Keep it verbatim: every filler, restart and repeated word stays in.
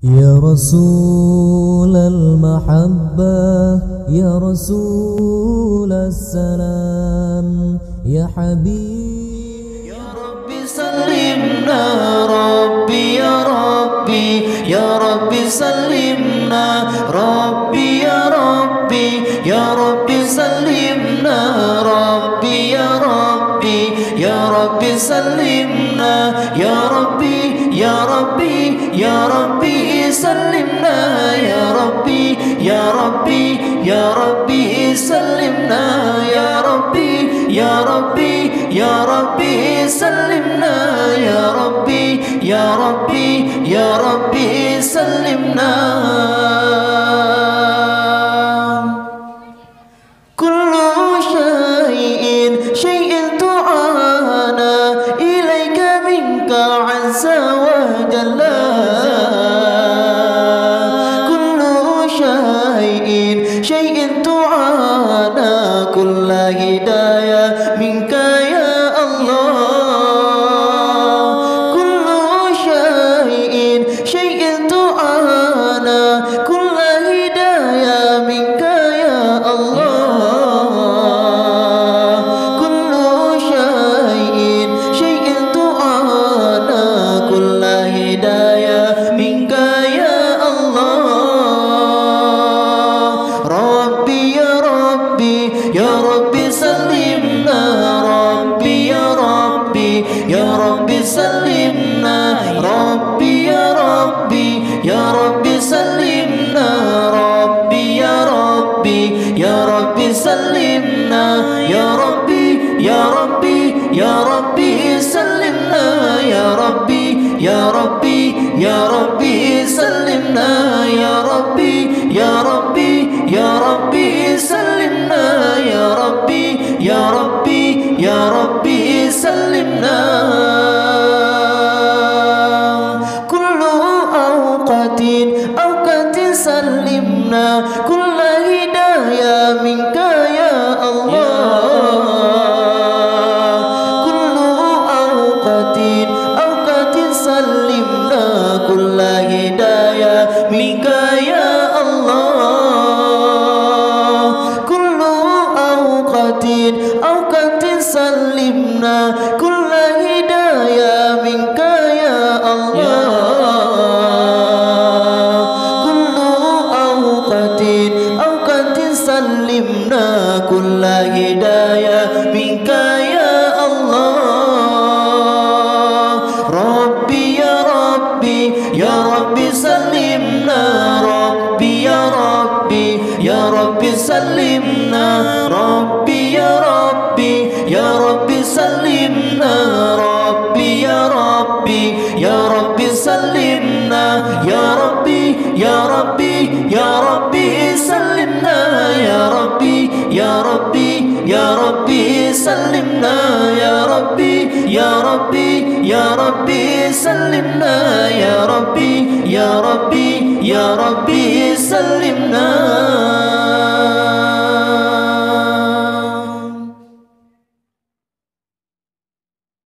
يا رسول المحبة، يا رسول السلام، يا حبيب. يا ربي سلمنا، ربي يا ربي، يا ربي سلمنا، ربي يا ربي، يا ربي سلمنا، ربي يا ربي، يا ربي سلمنا، يا ربي، يا ربي، يا ربي سلمنا، يا ربي، يا ربي، يا ربي سلمنا، يا ربي، يا ربي، يا ربي سلمنا، يا ربي، يا ربي، يا ربي سلمنا. كل شيء، شيء دعانا إليك منك عز وجل. كل شيء، شيء دعانا كل هدايا منك يا الله. كل شيء، شيء دعانا كل هدايا منك يا الله. كل شيء، شيء دعانا كل هدايا منك يا الله. ربي يا ربي، يا ربي سلمنا، ربي يا ربي، يا ربي سلمنا، ربي يا ربي، يا ربي سلمنا، ربي يا ربي، يا ربي سلمنا، يا ربي، يا ربي، يا ربي سلمنا، يا ربي، يا ربي، يا ربي سلمنا، يا ربي، يا ربي، يا ربي سلمنا، يا ربي، يا ربي، يا ربي سلمنا. كل أوقات، أوقات سلمنا، كل هدايا منك يا الله. كل أوقات، أوقات سلمنا، كل هدايا منك يا الله. كل أوقات، أوقات سلمنا، كل هدايا منك يا الله. كل أوقات، أوقات سلمنا، كل هدايا منك يا الله. ربي يا ربي، يا ربي سلمنا، ربي يا ربي، يا ربي سلمنا، ربي يا ربي، يا ربي سلمنا، ربي يا ربي، يا ربي سلمنا، يا ربي، يا ربي، يا ربي سلمنا، يا ربي، يا ربي، يا ربي سلمنا، يا ربي، يا ربي، يا ربي سلمنا، يا ربي، يا ربي، يا ربي سلمنا.